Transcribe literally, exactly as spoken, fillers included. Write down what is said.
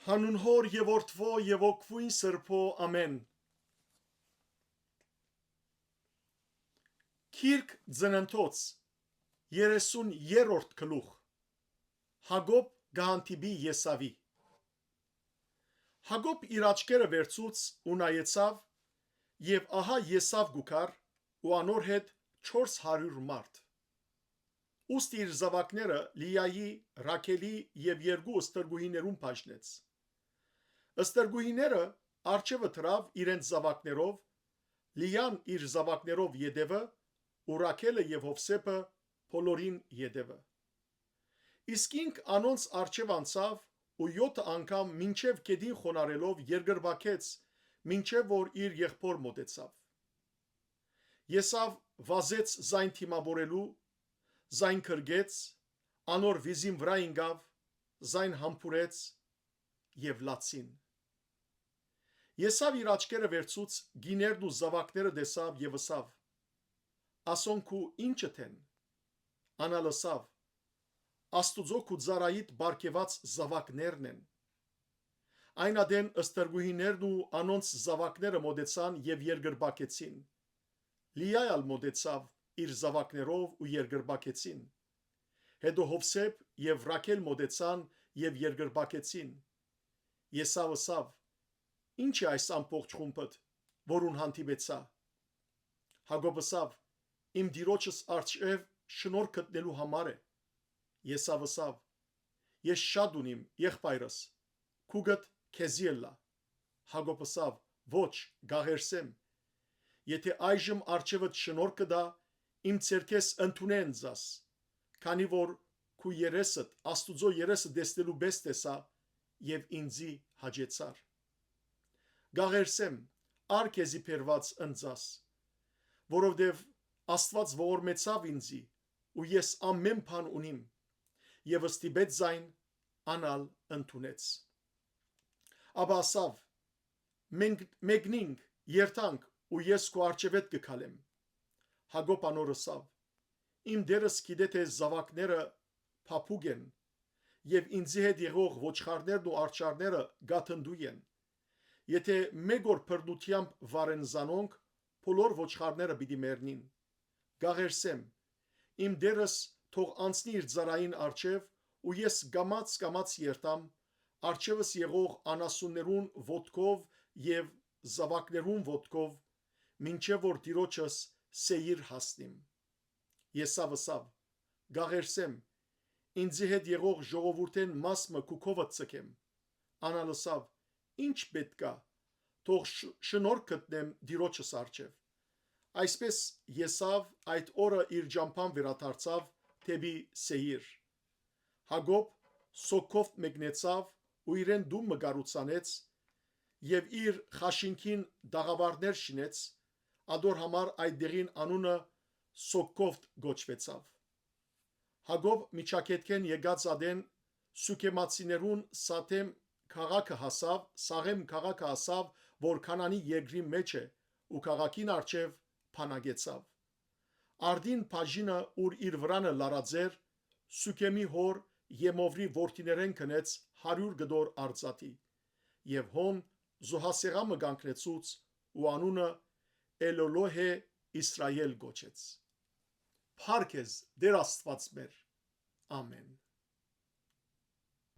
Հանուն Հօր եւ Որդւոյ եւ Հոգւոյն Սրբոյ, ամէն։ Գիրք Ծննդոց, երեսուն երրորդ գլուխ։ Յակոբ կը հանդիպի Եսաւի։ Յակոբ իր աչքերը վերցուց ու նայեցաւ, եւ ահա Եսաւ կու գար ու անոր հետ չորս հարիւր մարդ։ Ուստի իր զաւակները Լիայի, Ռաքելի եւ երկու ստրկուհիներուն բաժնեց։ Ստրկուհիները առջեւը դրաւ իրենց զաւակներով, Լիան իր զաւակներով ետեւը ու Ռաքելը եւ Յովսէփը բոլորին ետեւը։ Իսկ ինք անոնց առջեւ անցաւ ու եօթը անգամ մինչեւ գետին խոնարհելով երկրպագեց, մինչեւ որ իր եղբոր մօտեցաւ։ Եսաւ վազեց զայն դիմաւորելու, զայն գրկեց, անոր վիզին վրայ ինկաւ, զայն համբուրեց եւ լացին։ Եսաւ իր աչքերը վերցուց, կիներն ու զաւակները տեսաւ եւ ըսաւ. «Ասոնք քու ի՞նչդ են»։ Ան ալ ըսաւ. «Աստուծոյ քու ծառայիդ պարգեւած զաւակներն են»։ Այն ատեն ստրկուհիներն ու անոնց զաւակները մօտեցան եւ երկրպագեցին։ Լիա ալ մօտեցաւ իր զաւակներով ու երկրպագեցին։ Հետո Յովսէփ եւ Ռաքել մօտեցան եւ երկրպագեցին։ Եսաւ ըսաւ. «Ի՞նչ է այս ամբողջ խումբդ, որուն հանդիպեցայ»։ Յակոբ ըսաւ. «Իմ տիրոջս առջեւ շնորհք գտնելու համար է»։ Եսաւ ըսաւ. «Ես շատ ունիմ, եղբայրս, քուկդ քեզի ըլլայ»։ Յակոբ ըսաւ. «Ոչ, կ'աղերսեմ։ Եթէ այժմ առջեւդ շնորհք կը տայ, իմ ձեռքէս ընդունե ընծաս, քանի որ քու երեսդ Աստուծոյ երեսը տեսնելու պէս տեսայ եւ ինծի հաճեցար։ Կ'աղերսեմ, առ քեզի բերուած ընծաս, որովհետեւ Աստուած ողորմեցաւ ինծի ու ես ամէն բան ունիմ»։ Եւ ստիպեց զայն, ան ալ ընդունեց։ Ապա ըսաւ. «Մենք մեկնինք, երթանք ու ես քու առջեւէդ կը քալեմ»։ Յակոբ անոր ըսաւ. «Իմ տէրս գիտէ թէ զաւակները փափուկ են եւ ինծի հետ եղող ոչխարներն ու արջառները կաթնդու են։ Եթէ մէկ օր բռնութեամբ վարեն զանոնք, բոլոր ոչխարները պիտի մեռնին։ Կ'աղերսեմ, իմ տէրս թող անցնի իր ծառային առջեւ ու ես կամաց-կամաց երթամ, առջեւս եղող անասուններուն ոտքով եւ զաւակներուն ոտքով, մինչեւ որ տիրոջս Սեիր հասնիմ»։ Եսաւ ըսաւ. «Կ'աղերսեմ, ինծի հետ եղող ժողովուրդէն մաս մը քու քովդ ձգեմ»։ Ան ալ ըսաւ. «Ի՞նչ պէտք ա, թող շ-, շնորհք գտնեմ տիրոջս առջեւ»։ Այսպէս Եսաւ այդ օրը իր ճամբան վերադարձաւ դէպի Սեիր։ Յակոբ Սոքքովթ մեկնեցաւ ու իրեն տուն մը կառուցանեց եւ իր խաշինքին տաղաւարներ շինեց, ադոր համար այդ դեղին անունը Սոքքովթ կոչուեցաւ։ Յակոբ միջագետքէն եկած ատեն Սուքեմացիներուն Սաթեմ քաղաքը հասաւ, Սաղեմ քաղաքը հասաւ, որ Քանանի երկրի մէջ է, ու քաղաքին առջեւ բանակեցաւ։ Արդին բաժինը, ուր իր վրանը լարած էր, Սուքեմի հօր Եմովրի որդիներէն գնեց հարիւր կտոր արծաթի, եւ հոն զոհասեղան մը կանգնեցուց ու անունը Էլոլոհէ Իսրայէլ կոչեց։ Փառք ես, Տէր Աստուած մեր։ Ամէն։